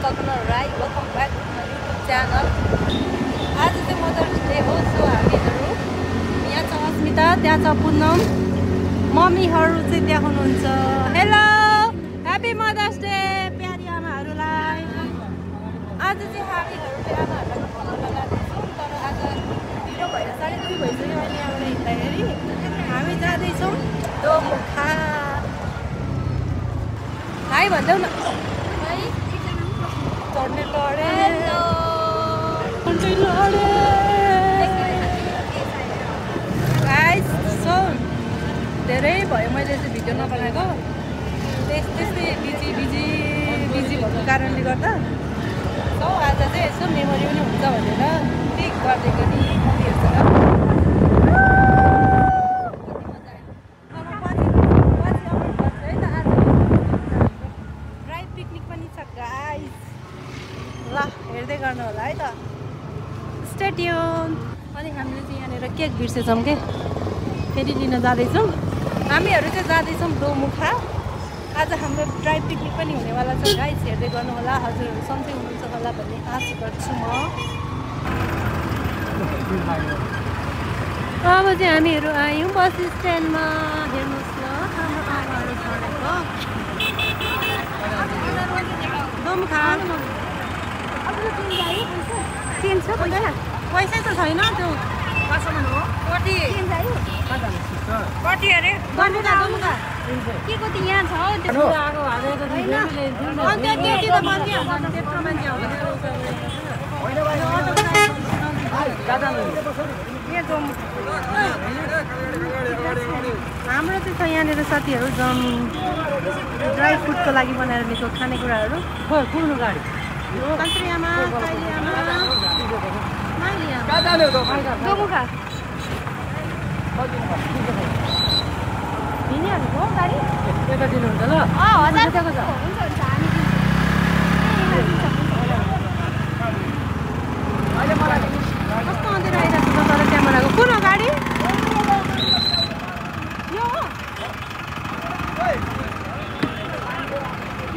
Falconer Rai. Welcome back to my YouTube channel. आज चाहिँ mothers day हो, so हामीहरू यहाँ छ अस्मिता, त्यहाँ छ पुनम, मम्मीहरू चाहिँ त्यहाँ हुनुहुन्छ। हेलो, ह्यापी मदर्स डे प्यारी आमाहरूलाई। आज चाहिँ हामीहरू आमाहरूलाई फलाउन जाँदैछौँ, तर आज ढिलो भएर 2:30 भइसक्यो। अहिले यहाँबाट हिँड्दाखेरि हामी जाँदैछौँ दोमुखा। हाई भन्दै न चढ्ने लडे गाइस। सो धेरै भयो मैले चाहिँ भिडियो नबनाएको, त्यस्तै बिजी भएको कारणले गर्दा। सो आज चाहिँ यसो मेमोरी पनि हुन्छ भनेर क्लिक गरिदिएको नि मम्मीहरूसँग। हेर्दै गर्नु होला है त, स्टे ट्युन। अनि हामीले चाहिँ यहाँनिर केक बिर्सेछौँ के, फेरि लिन जाँदैछौँ। हामीहरू चाहिँ जाँदैछौँ दोमुखा। आज हाम्रो ड्राई पिकनिक पनि हुनेवाला छ गाइस, हेर्दै गर्नु होला। हजुरहरू सन्चै हुनुहुन्छ होला भन्ने आशा गर्छु म। अब चाहिँ हामीहरू आयौँ बस स्ट्यान्डमा। हेर्नुहोस् न हाम्रो आमाहरू चढेको दोमुखा। तिन छ पैसा त छैन, त्यो हो कति अरे दोमुखा के कति यहाँ छ त्यस्तो मान्छे हाम्रो चाहिँ छ यहाँनिर साथीहरू जम ड्राई फ्रुटको लागि बनाएर लिएको खानेकुराहरू। कुर्नु गाडी कन्ट्रीमा दोमुखा हिँडिहाल्नु गाडी यता दिनुहुन्छ ल। कस्तो अँधेर आइरहेको छ तर क्यामेराको। कुन हो गाडी?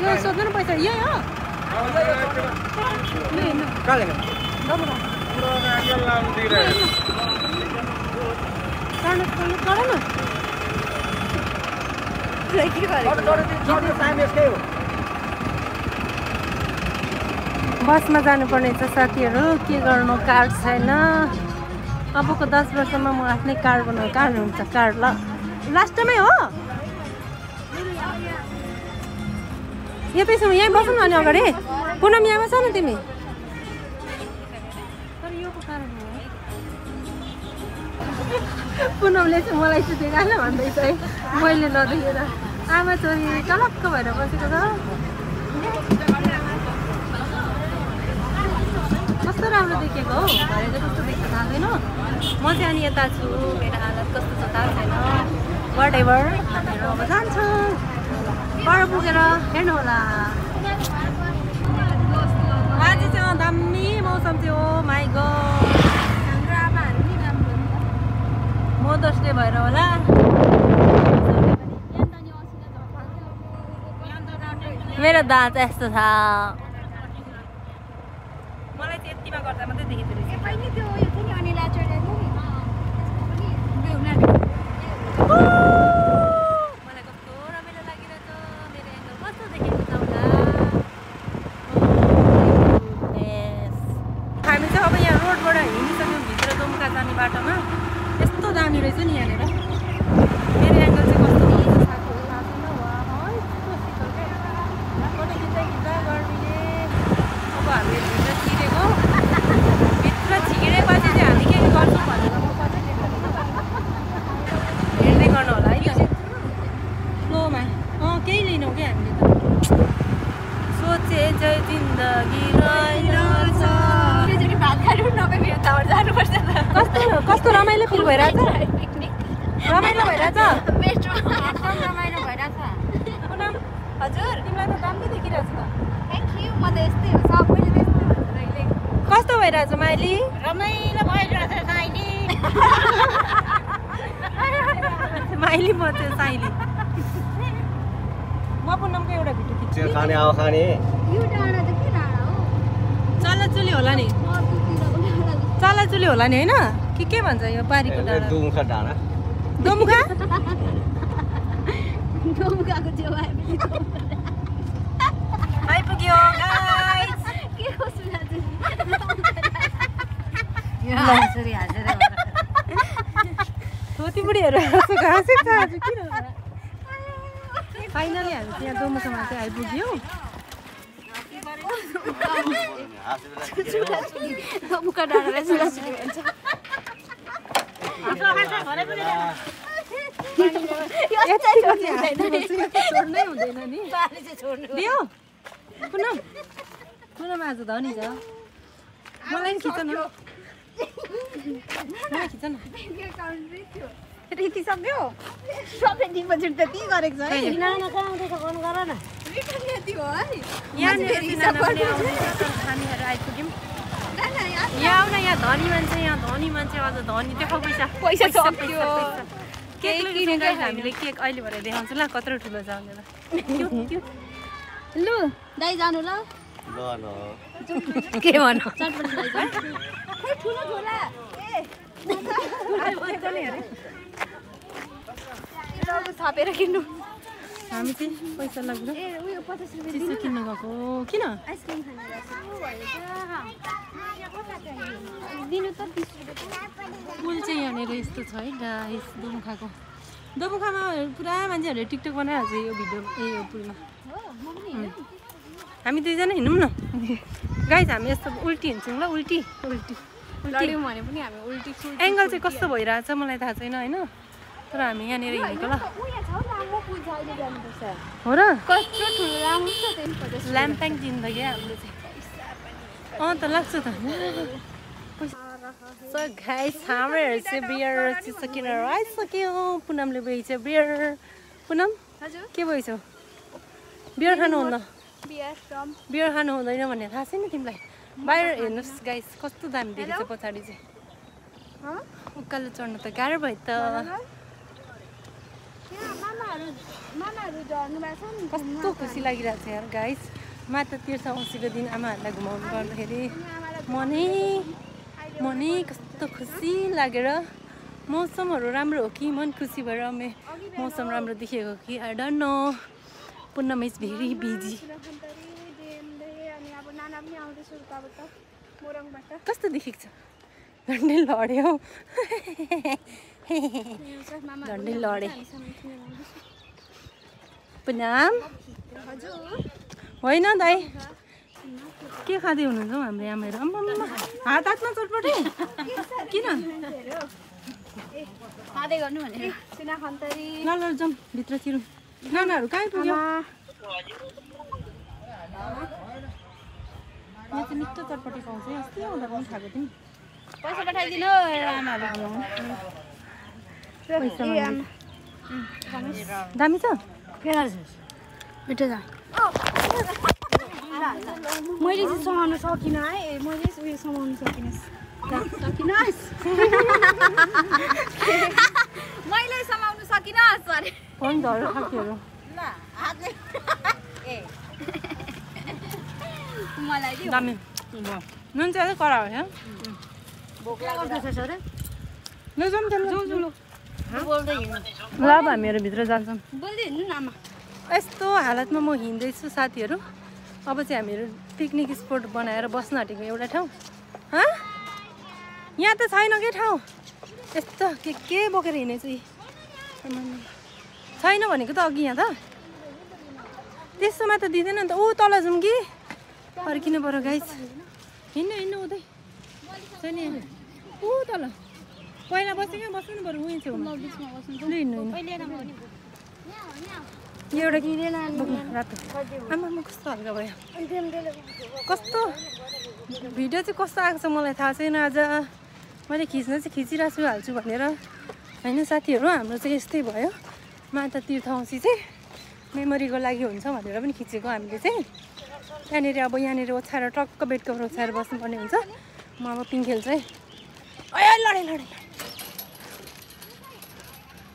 यो सोध्नु न पैसा यही हो। बसमा जानुपर्ने छ साथीहरू, के गर्नु कार छैन। अबको 10 वर्षमा म आफ्नै कार बनाउनु। कार हुन्छ कार ल, लास्टमै हो। यतैसम्म यहीँ बस्नु न अनि अगाडि। पुनम यहाँ बस न तिमी। पुनमले चाहिँ मलाई सुतेर भन्दैछ है, मैले नदेखेर। आमा छोरी टलक्क भएर बसेको छ। कस्तो राम्रो देखेको हौ, भरे चाहिँ कस्तो देख्छ थाहा छैन। म चाहिँ अनि यता छु, मेरो हालत कस्तो छ थाहा छैन। वाट एभर, हामीहरू अब जान्छौँ पर पुगेर हेर्नु होला। आज चाहिँ दामी मौसम थियो। माई गॉड, हाम्रो आमाहरू नि राम्रो मदर्स डे भएर होला। मेरो दाँत यस्तो छ, मलाई चाहिँ यतिमा गर्दा मात्रै देखेको रहेछ। मलाई कस्तो रमाइलो लागिरहेछ। मेरो एङ्गल कस्तो देखेको छ होला। हामी चाहिँ अब यहाँ रोडबाट हिँडिसक्यौँ भित्र दोमुखा जाने बाटोमा। यस्तो दामी रहेछ नि यहाँनिर। मेरो एङ्गल चाहिँ कस्तो हुन्छ साथीहरू थाहा छैन। फोटो खिच्दा गर्मीले अब हामीले भित्र छिरेको। भित्र छिरेपछि चाहिँ हामी के गर्छौँ भनेर म पछि हेर्दै गर्नु होला है त स्लोमा। केही लिनौँ क्या हामीले त। सोचे चाहिँ जिन्दगी रहेछ। कस्तो रमाइलो फिल भइरहेछ। रमाइलो भइरहेछ। हजुर तिमीलाई त दामी देखिरहेछ त। कस्तो भइरहेछ माइली? रमाइलो भइरहेछ साइली। माइली म चाहिँ साइली। म पुनमको एउटा भिडियो खिच्छु। खाने आओ खाने। यो डाँडा त के डाँडा हो? चल्लाचुली होला नि चल्लाचुली होला नि होइन के भन्छ यो पारीको डाँडा दोमुखा डाँडा दोमुखा दोमुखाको छेउ आइपुग्यो गाइस के कसो लाग्छ यसरी हाँसेर छोटी बुढीहरू हाँसेको छ आज किन फाइनली हामी त्यहाँ दोमुखामा चाहिँ आइपुग्यो दोमुखा डाँडालाई चुलाचुली भन्छ छोड्नै हुँदैन नि पुनम आज धनी छ मलाई खिच न खिच न रीति सक्यो सबै डिपोजिट त त्यही गरेको छ है हामीहरू आइपुग्यौँ यहाँ आउन यहाँ धनी मान्छे अझ धनी देखाउ पैसा सक्यो हामीले केक अहिले भएर देखाउँछु ल कत्रो ठुलो छ भनेर लु दाइ जानु ल के भन्नु ठुलो झोला छापेर किन्नु हामी चाहिँ पैसा लाग्छ ए उयो 50 रुपैयाँ चिसो किन्न गएको किन आइसक्रिम खानु दिनु त 20 रुपैयाँ पुल चाहिँ यहाँनिर यस्तो छ है गाइस दोमुखामा पुरा मान्छेहरूले टिकटक बनाइहाल्छ यो भिडियो यो पुलमा हामी दुईजना हिँडौँ न गाइस हामी यस्तो उल्टी हिँड्छौँ ल उल्टी लड्यौँ भने पनि हामी उल्टी एङ्गल चाहिँ कस्तो भइरहेछ मलाई थाहा छैन होइन तर हामी यहाँनिर हिँडेको ल हो र कस्तो ठुलो लामो छ ल्याम्प्याङ जिन्दगी हाम्रो चाहिँ त लाग्छ त सो गाइस हामीहरू चाहिँ बियर चिसो किनेर आइसक्यो पुनमले बेच बियर पुनम हजुर के भइसक्यो बियर खानु हुँदैन बियर खानु हुँदैन भन्ने थाहा छैन तिमीलाई बाहिर हेर्नुहोस् गाइस कस्तो दामी देखेछ पछाडि चाहिँ उकालो चढ्नु त गाह्रो भयो त कस्तो खुसी लागिरहेको छ यार गाइस माता तीर्थ औँसीको दिन आमाहरूलाई घुमाउनु पर्दाखेरि मनै कस्तो खुसी लागेर मौसमहरू राम्रो हो कि मन खुसी भएर मौसम राम्रो देखिएको कि I don't know Punam is very busy कस्तो देखेको छ झन्डै लड्यो झन्डै लडे पुनम होइन दाइ के खाँदै हुनुहुन्छ हौ हाम्रो आमाहरू अम्मा हात हातमा चटपटे किन खाँदै गर्नु भनेर सुना खन्तरी ल जाउँ भित्र छिरौँ नानाहरू कहाँ पुग्यो यहाँ चाहिँ मिठो चटपटे पाउँछ है अस्ति आउँदा पनि खाएको थियौँ पैसा पठाइदिनु आमाहरू दामी छ मिठो छ मैले चाहिँ समाउनु सकिनँ है मैले उयो समाउनु सकिनँ मैले समाउनु सकिनँ सरी फोन झरेर खाकेहरू मलाई दामी नुन चाहिँ कडा हो यहाँ भोक लाग्छ सर ल जाउँ बोल्दै हिँड्नु ल अब हामीहरू भित्र जान्छौँ बोल्दै हिँड्नु न आमा यस्तो हालतमा म हिँड्दैछु साथीहरू अब चाहिँ हामीहरू पिकनिक स्पोट बनाएर बस्न आँटेको एउटा ठाउँ यहाँ त छैन के ठाउँ यस्तो के बोकेर हिँडेछु छैन भनेको त अघि यहाँ त त्यस्तोमा त दिँदैन नि त ऊ तल जाउँ कि फर्किनु पऱ्यो गाइस हिँड्नु हुँदै छैन ऊ तल पहिला बसेको बस्नु पऱ्यो उयो छेउमा हिँड्नु एउटा रातो आमा कस्तो हल्का भयो कस्तो भिडियो चाहिँ कस्तो आएको छ मलाई थाहा छैन आज मैले खिच्न चाहिँ खिचिरहेको छु हाल्छु भनेर होइन साथीहरू हाम्रो चाहिँ यस्तै भयो माता तीर्थ औँसी चाहिँ मेमोरीको लागि हुन्छ भनेर पनि खिचेको हामीले चाहिँ त्यहाँनिर अब यहाँनिर ओछ्याएर टक्क बेड कभर ओछ्याएर बस्नुपर्ने हुन्छ म अब पिङ खेल्छु है लडे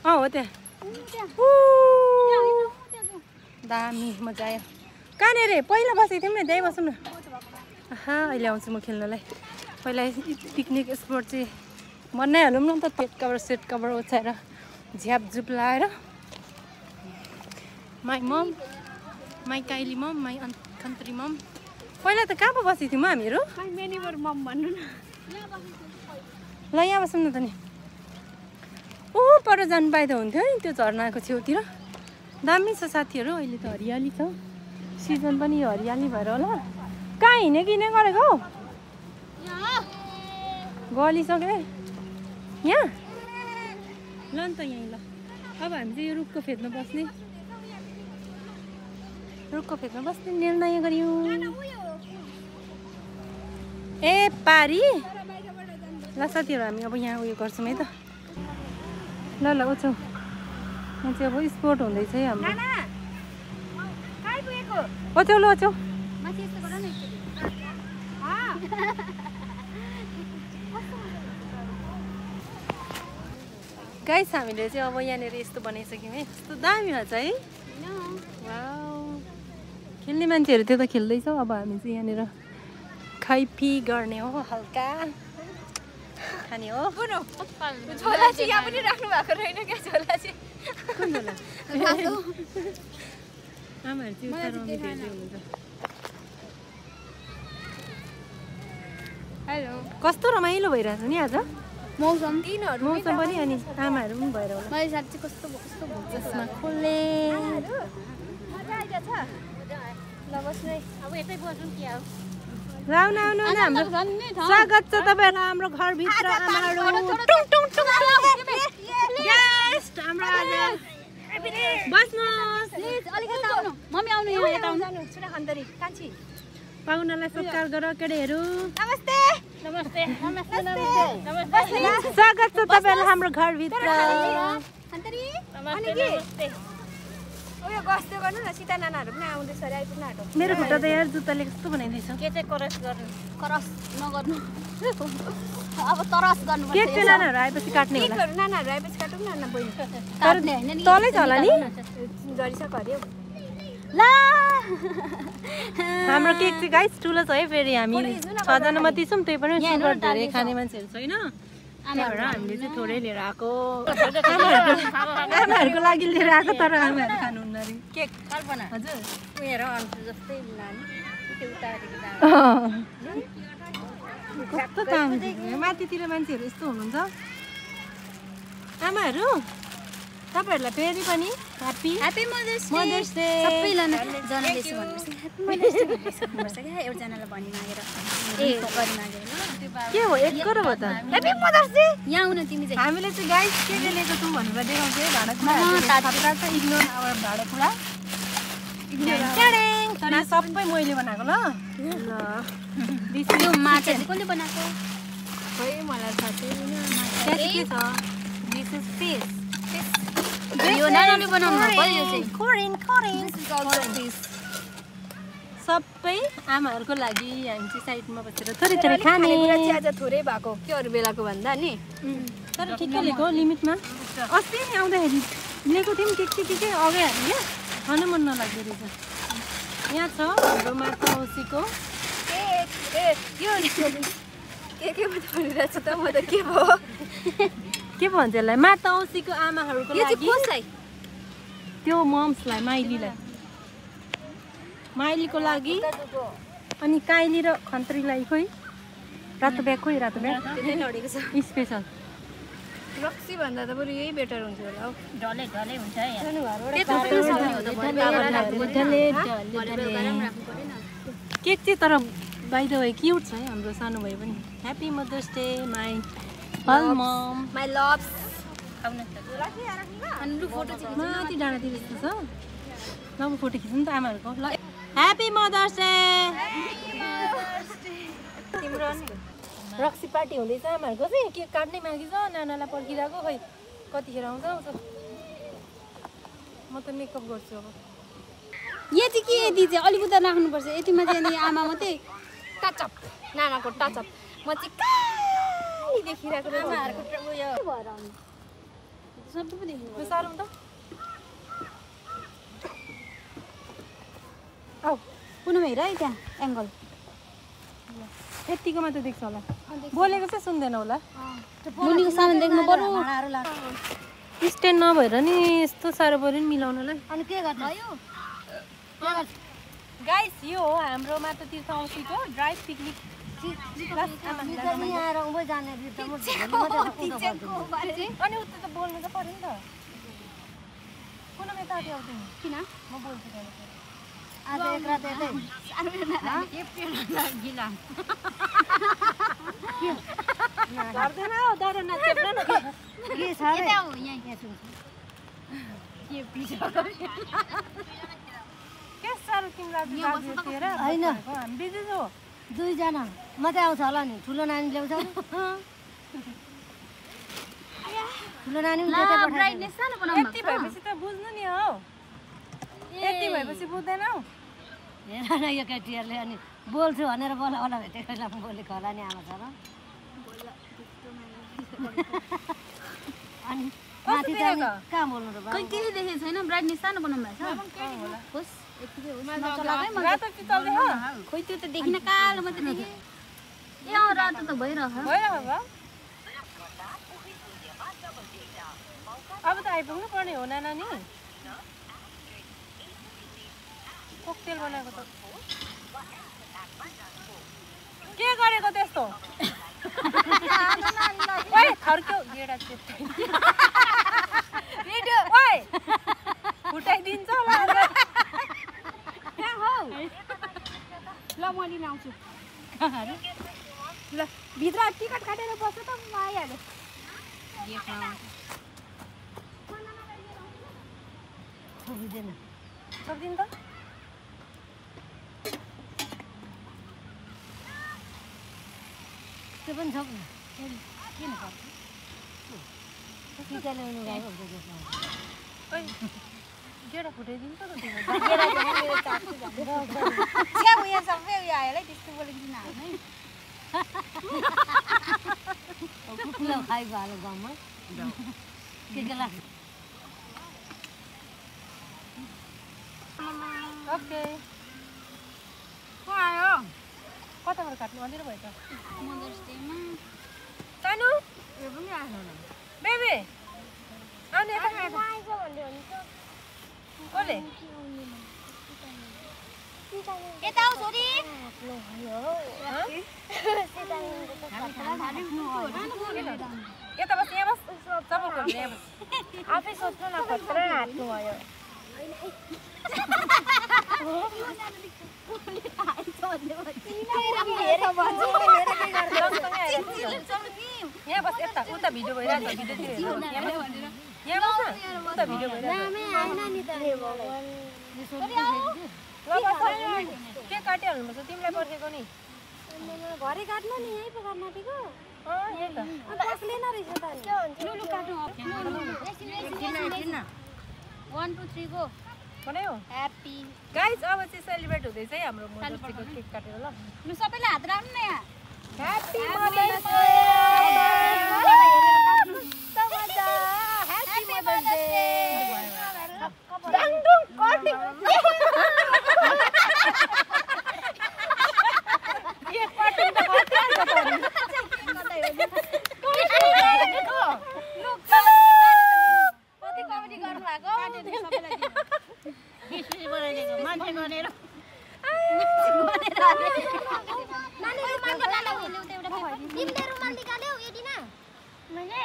हो त्यहाँ दामी मजा आयो कहाँनिर पहिला बसेको थियौँ नि त्यहीँ बसौँ न अहिले आउँछु म खेल्नलाई। पहिला पिकनिक स्पोट चाहिँ बनाइहालौँ न त, पेट कभर सेट कभर ओछ्याएर झ्यापझुप लाएर। My mom, my Kylie mom, my country mom. पहिला त कहाँ पो बसेको थियौँ हामीहरू? मेनीवर मम भन्नु न। ल यहाँ बसौँ न त नि। ऊ पर जानु पाए त हुन्थ्यो है त्यो झर्नाको छेउतिर। दामी छ साथीहरू, अहिले त हरियाली छ, सिजन पनि हरियाली भएर होला। कहाँ हिँडे किने गरेको हौ? गलिसक्यो यहाँ। ल नि त यहीँ। ल अब हामी चाहिँ यो रुखको फेदमा बस्ने, रुखको फेदमा बस्ने निर्णय गऱ्यौँ। ए पारी। ल साथीहरू हामी अब यहाँ उयो गर्छौँ है त। ल ल ओछ्यौ, यहाँ चाहिँ अब स्पोर्ट हुँदैछ है हाम्रो। ओछ्यौ ल ओछ्यौ। गाइस हामीले चाहिँ अब यहाँनिर यस्तो बनाइसक्यौँ है, यस्तो दामी भएछ है। वाउ, खेल्ने मान्छेहरू त्यो त खेल्दैछ। अब हामी चाहिँ यहाँनिर खाइपी गर्ने हो, हल्का खाने हो। झोला चाहिँ यहाँ पनि राख्नु भएको रहेन क्या? झोला चाहिँ कुन झोला? आमाहरू चाहिँ उता रमिँदै हुनुहुन्छ। हेलो, कस्तो रमाइलो भइरहेछ नि आज मौसम मौसम पनि, अनि आमाहरू पनि भएर होला। मैले साँच्चै कस्तो कस्तो भन्छ यसमा खोले मजा आइरहेछ। ल बस्नु है, अब यतै बसौँ कि अब आउनु आउनु आउनु, हाम्रो स्वागत छ तपाईँहरूलाई हाम्रो घरभित्र। आमाहरू टुङ टुङ टुङ गेस्ट हाम्रो आज बस्नुहोस्। अलिकति आउनु, मम्मी आउनु, यहाँ यता आउनु। सुन खन्तरी कान्छी, पाहुनालाई सत्कार गर केटीहरू। नमस्ते नमस्ते नमस्ते नमस्ते। स्वागत छ तपाईँहरूलाई हाम्रो घरभित्र। खन्तरी अनि के उयो गस्दै गर्नु न, सीता नानाहरू पनि आउँदैछ अरे, आइपुग्न आँटो। मेरो खुट्टा त यार जुत्ताले कस्तो बनाइदिएछ। के चाहिँ करस गर्नु? करस नगर्नु, अब तरस गर्नु पर्छ। केक चाहिँ नानाहरू आएपछि काट्ने होला। केकहरू नानाहरू आएपछि काटौँ न बहिनी। काट्ने हैन नि, तलै छ होला नि। गरिसक्यो अरे ल हाम्रो केक चाहिँ गाइस ठुलो छ है। फेरि हामी 6 जना मात्रै छौँ, त्यही पनि सुगर धेरै खाने मान्छेहरू छैन, त्यही भएर हामीले चाहिँ थोरै लिएर आएको। आमाहरूको लागि लिएर आएको, तर आमाहरू खानुहुन्न अरे केक। कल्पना हजुर उयो अन्सु जस्तै नानी त्यो उतारेको कस्तो काम माथितिर मान्छेहरू यस्तो हुनुहुन्छ। आमाहरू तपाईँहरूलाई फेरि पनि ह्याप्पी मदर्स डे। सबैजना जनाले यसो भन्नुपर्छ, ह्याप्पी मदर्स डे भन्नुपर्छ क्या एउटजनालाई भनि मागेर, गरी मागेर। के हो एक करो भयो त? Happy mother's day. यहाँ आउन तिमी चाहिँ। हामीले चाहिँ गाइस के लिएको छौँ भनेर देखाउँछु है। भाँडाकुँडा इग्नोर आवर भाँडाकुँडा तर यो सबै मैले बनाएको। ल यो माछा चाहिँ कसले बनाएको? खै मलाई थाहा छैन। के छ? This is fish. यो नानाले बनाउनु भएको यो चाहिँ कोरियन सबै आमाहरूको लागि हामी चाहिँ साइडमा बसेर थोरै थोरै खाने। आज थोरै भएको के अरू बेलाको भन्दा नि, तर ठिकै लिएको लिमिटमा। अस्ति नि आउँदाखेरि लिएको थियौँ के अघि हामी क्या खानु मन नलाग्दो रहेछ। यहाँ छ हाम्रो माता औँसीको के भनिरहेको छु त म त। के भयो? के भन्छ यसलाई? माता औँसीको आमाहरूको लागि, त्यो मम्सलाई, माइलीको लागि, अनि काइली र खन्त्रीलाई। खोइ रातो ब्याग, खोइ रातो ब्याग स्पेसल। रक्सी भन्दा त बरु यही बेटर हुन्छ होला हौ। ढले हुन्छ है। केक चाहिँ तर बाइ द वे क्युट छ है हाम्रो सानो भाइ पनि। Happy mother's day my mom, my loves. माथि डाँडातिर यस्तो छ। ल म फोटो खिच्नु त आमाहरूको। ल ह्याप्पी मदर्स डे। तिम्रो रक्सी पार्टी हुँदैछ आमाहरूको चाहिँ। केक काट्नै बाँकी छ, नानालाई पर्खिरहेको। खै कतिखेर आउँछ म त मेकअप गर्छु अब। यहाँ चाहिँ के यति चाहिँ अलिपुता राख्नुपर्छ, यतिमा चाहिँ नि आमा मात्रै टचअप, नानाको टचअप। म चाहिँ काली देखिरहेको आमाहरूको उयो भएर आउनु सबै पो देख्नु साह्रो त। औ पुनम हेर है त्यहाँ एङ्गल यतिकोमा त देख्छ होला बोलेको चाहिँ सुन्दैन होला मुनिको सामान देख्नु पर्यो स्ट्यान्ड नभएर नि यस्तो साह्रो पर्यो नि मिलाउनलाई अनि के गर्नु यो गाइस यो हो हाम्रो माता तीर्थ औँसीको ड्राइभ पिकनिक आएर उभै जाने अनि उता त बोल्नु त पर्यो नि त कुन यता आउँदैन किन म बोल्छु आज एक रात यतै गर्दैन हौ डर नचेप्न न के छ रे के पिछा के साह्रो तिमीलाई होइन हामी बिजी छौ दुईजना मात्रै आउँछ होला नि ठुलो नानी ल्याउँछ ठुलो नानी यति भएपछि त बुझ्नु नि हौ यति भएपछि बुझ्दैनौ हेर न यो केटीहरूले अनि बोल्छु भनेर बोला होला भेटेको बेला बोलेको होला नि आमा छोरा अनि माथि त कहाँ बोल्नु र खै केही देखेको छैन ब्राइटनेस सानो बनाउनु भएको छ होस् यतिकै होस् नचलाकै म खोइ त्यो त देखिन कालो मात्रै देखेँ ए रातो त भइरहेको अब त आइपुग्नु पर्ने हो नानी कोकटेल बनाएको त के गरेको त्यस्तो ओइ थर्क्यौ गेडा चेप्दै भिडियो ओइ फुटाइदिन्छ होला कहाँ हौ ल म लिन आउँछु ल भित्र टिकट काटेर बस्छ त म आइहाल्यो बुझ्दैन सक्दिन त त्यो पनि छ किन पर्छ टिका ल्याउनु गएको ओइ गेडा फुटाइदिन्छ त छ्या उयो सबै उयो आयो होला त्यस्तो बोलेको दिन हाल्नु कुकुरलाई खाइको हाल्यो गाउँमा के लाग्छ ओके को आयो कताबाट काट्नु अँधेरो भयो त मदर्स डेमा सानो यो पनि आएन बेबी आउने कसले यता आऊ छोरी यता बस यहाँ बस सबैको यहाँ बस आफै सोच्नु न खतरा हाट्नु भयो यहाँ बस यता उता भिडियो भइरहेको छ भिडियोतिर यहाँ बस उता भिडियो भइरहेको के काटिहाल्नुपर्छ तिमीलाई पर्खेको नि घरै काट्नु नि यहीँ पो काट्नु आँटेको यही त बस्दैन रहेछ त लुलु काट्नु 1 2 3 गो बनायो ह्यापी गाइस अब चाहिँ सेलिब्रेट हुँदैछ है हाम्रो मदर्सको केक काटेर ल लु सबैले हात राख्नु न यहाँ happy mother's day happy mother's day डङडुङ कटिङ के कटिङ त कति आउँछ त कति कमेडी गर्नु भएको मान्छे गरेर तिमीले रुमाल निकाल्यौ एडिना मैले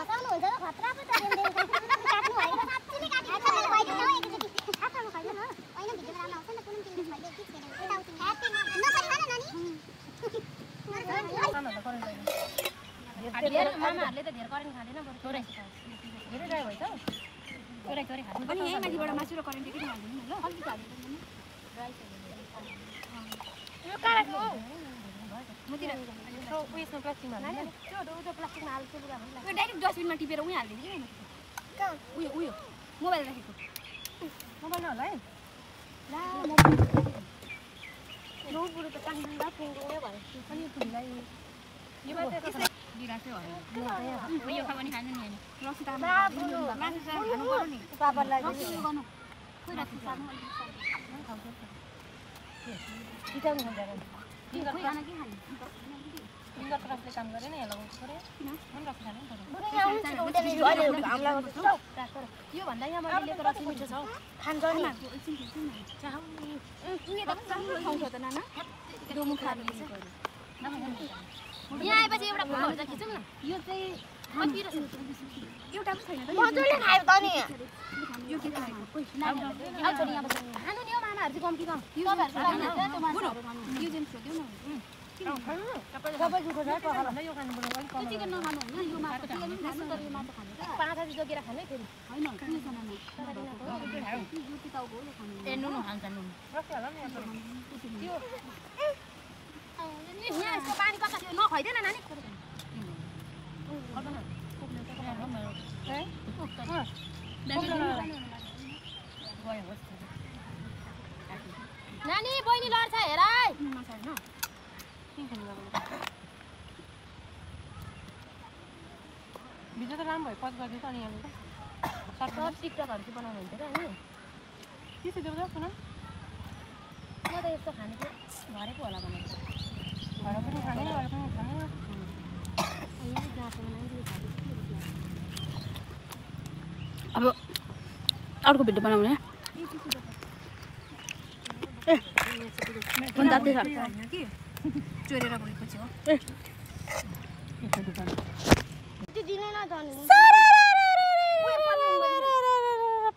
हसाउनु हुन्छ त खतरा पो छ काट्नु भएको साच्चै नै काट्नु भएको छ एकचोटी आफ्नो खाइदैन हैन भिडियो राम्रो आउँछ नि त कुन तिमीले भइले किस गरेर यता आउँछ ह्यापी नसरी खान नानी मामाहरुले त धेर करेन्ट खादैन बरु थोरै धेरै ड्राई भयो त थोरै थोरै खानु पनि यही माथिबाट मासु र करेन्ट किन हाल्दिनु ल अलिकति हाल्नु ड्राई यो काट्नु मतिर उयसमा प्लास्टिकमा हाल्नु त्यो उता प्लास्टिकमा हाल्छु पुरा भन्नु यो डाइरेक्ट डस्टबिनमा टिपेर उही हाल्दिनु नि कहाँ उयो मोबाइल राखेको मोबाइल होला है ला नो पुरो त टाङ्गा पुङ्गुङै भयो अनि यो फुललाई यो मात्रै दिराथ्यो हो यो खाने खानु नि हैन रसिता मासु खानु पर्यो नि पापरलाई गर्नु खोइ राख्नु सानो बिताउनु खोजेर फिङ्गर क्राफ्टले काम गरेन यहाँ लगाउँछु पऱ्यो मन राख्नु यो भन्दा यहाँ मैले लिएको रक्सी मिठो छ खान्छ नि यहाँ आएपछि एउटा फोटो खिचौँ न यो चाहिँ एउटा पनि छैन मजुरले खायो त नि यो के खानु नि हो मामाहरू चाहिँ कम्ती कम यो चाहिँ सोध्यौ न चिकन नखानु होइन यो माछा चिकन खानु तर यो माछा खानु पाँचा जोगेर खाने फेरि होइन ए नुन खान्छ नुन यहाँ यसको पानी कता थियो नखैदैन नानी नानी बहिनी लड्छ हेर भिडियो त राम्रो भयो पज गरिदिन्छ अनि यहाँले सब टिकटकहरू चाहिँ बनाउनु हुन्छ र होइन के छ देऊ सुन म त यस्तो खाने थिएँ घरै पो होला भनेर घर पनि खाने घर पनि खाने अब अर्को भिडियो बनाउने ए कुन जाति छ चोरेर गएपछि हो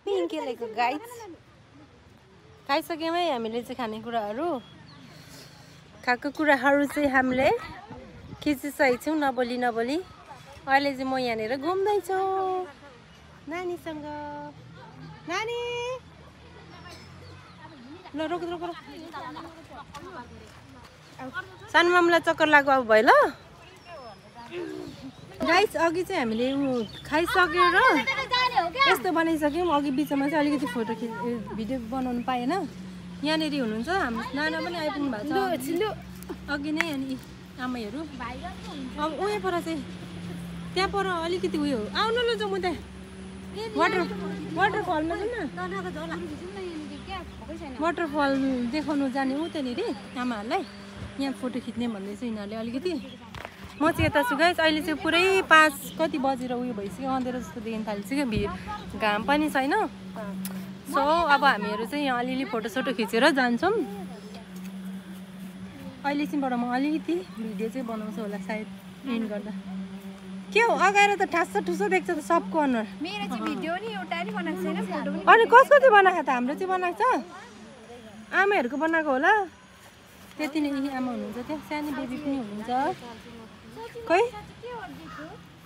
पिङ्केलेको गाइस खाइसक्यौँ है हामीले चाहिँ खानेकुराहरू खाएको कुराहरू चाहिँ हामीले खिचिसकेको छौँ नबोली नबोली अहिले चाहिँ म यहाँनिर घुम्दैछु नानीसँग नानी ल रोक रोक रोक सानो मामलाई चक्कर लाग्यो अब भयो ल गाइस अघि चाहिँ हामीले खाइसकेर यस्तो बनाइसक्यौँ अघि बिचमा चाहिँ अलिकति फोटो भिडियो बनाउनु पाएन यहाँनिर हुनुहुन्छ हाम्रो नाना पनि आइपुग्नु भएको छ अघि नै अनि आमाहरू अब उयो पर चाहिँ त्यहाँ पर अलिकति उयो आउनु ल जाउँ म त्यहाँ वाटरफलमा जाउँ न वाटरफल देखाउनु जाने ऊ त्यहाँनिर आमाहरूलाई यहाँ फोटो खिच्ने भन्दैछ यिनीहरूले अलिकति म चाहिँ यता छु गाइस अहिले चाहिँ पुरै 5 कति बजेर उयो भइसक्यो अँधेरो जस्तो देखिन थालिसक्यो भिड घाम पनि छैन सो अब हामीहरू चाहिँ यहाँ अलिअलि फोटोसोटो खिचेर जान्छौँ अहिले चाहिँबाट म अलिकति भिडियो चाहिँ बनाउँछु होला सायद एन्ड गर्दा के हो अगाएर त ठास्सो ठुसो देख्छ त सबको अनुहार मेरो चाहिँ भिडियो नि एउटा नि बनाएको छैन फोटो पनि अनि कसको चाहिँ बनाएको त हाम्रो चाहिँ बनाएको छ आमाहरूको बनाएको होला त्यति नै आमा हुनुहुन्छ त्यहाँ सानो बेबी पनि हुनुहुन्छ खै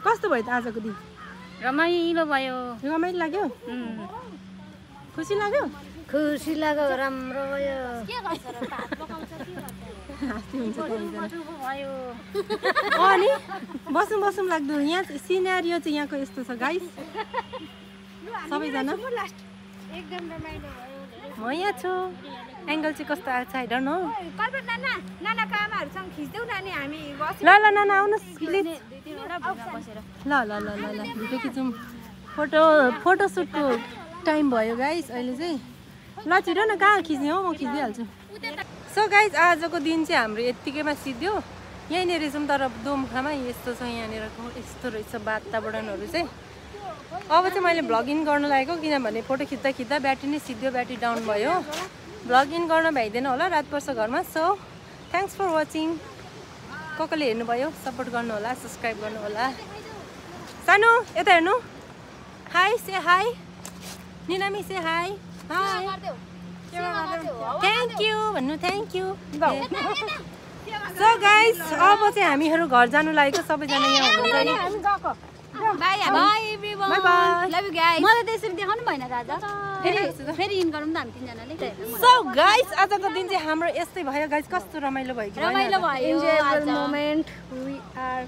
कस्तो भयो त आजको दिन रमाइलो भयो रमाइलो लाग्यो खुसी लाग्यो खुसी लाग्यो राम्रो भयो अनि बसौँ बसौँ लाग्दो यहाँ सिनेरियो चाहिँ यहाँको यस्तो छ गाइस सबैजना एकदम रमाइलो भयो म यहाँ छु एङ्गल चाहिँ कस्तो आएको छ आई डोन्ट नो कल्पना नानाको आमाहरूसँग खिच्दैौ नानी हामी ल ल नाना आउनुहोस् प्लिज ल ल ल ल ल भिडियो खिचौँ फोटोसुटको टाइम भयो गाइस अहिले चाहिँ ल छिटो न कहाँ खिच्ने हो म खिचिदिइहाल्छु सो गाइस आजको दिन चाहिँ हाम्रो यत्तिकैमा सिद्धियो यहीँनिर छौँ तर दोमखामा यस्तो छ यहाँनिर यस्तो रहेछ वातावरणहरू चाहिँ अब चाहिँ मैले भ्लग इन गर्नु लागेको किनभने फोटो खिच्दा खिच्दा ब्याट्री नै सिद्धो ब्याट्री डाउन भयो भ्लग इन गर्न भ्याइँदैन होला रात पर्छ घरमा सो थ्याङ्क्स फर वाचिङ कसले हेर्नुभयो सपोर्ट गर्नु होला सब्सक्राइब गर्नु होला सानो यता हेर्नु हाई से हाई निनामी say hi hi thank you भन्नु थ्याङ्क यू सो गाइस अब चाहिँ हामीहरू घर जानु लागेको सबैजना यहाँ हुनुहुन्छ bye everyone bye bye love you guys मलाई त्यसरी देखाउनु भएन राजा फेरि इन गरौँ त हामी तीनजनाले सो गाइस आजको दिन चाहिँ हाम्रो यस्तै भयो गाइस कस्तो रमाइलो भयो कि रमाइलो भयो Enjoyable moment. We are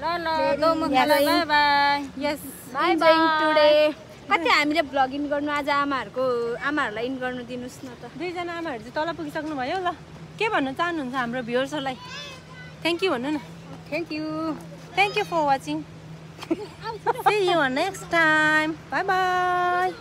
by by yes enjoying today. कति हामीले भ्लग इन गर्नु आज आमाहरूलाई इन गर्नु दिनुस् न त दुईजना आमाहरू चाहिँ तल पुगिसक्नु भयो ल के भन्न चाहनुहुन्छ हाम्रो भ्युअर्सहरूलाई थ्याङ्क यू भन्नु न thank you for watching See you next time. Bye bye.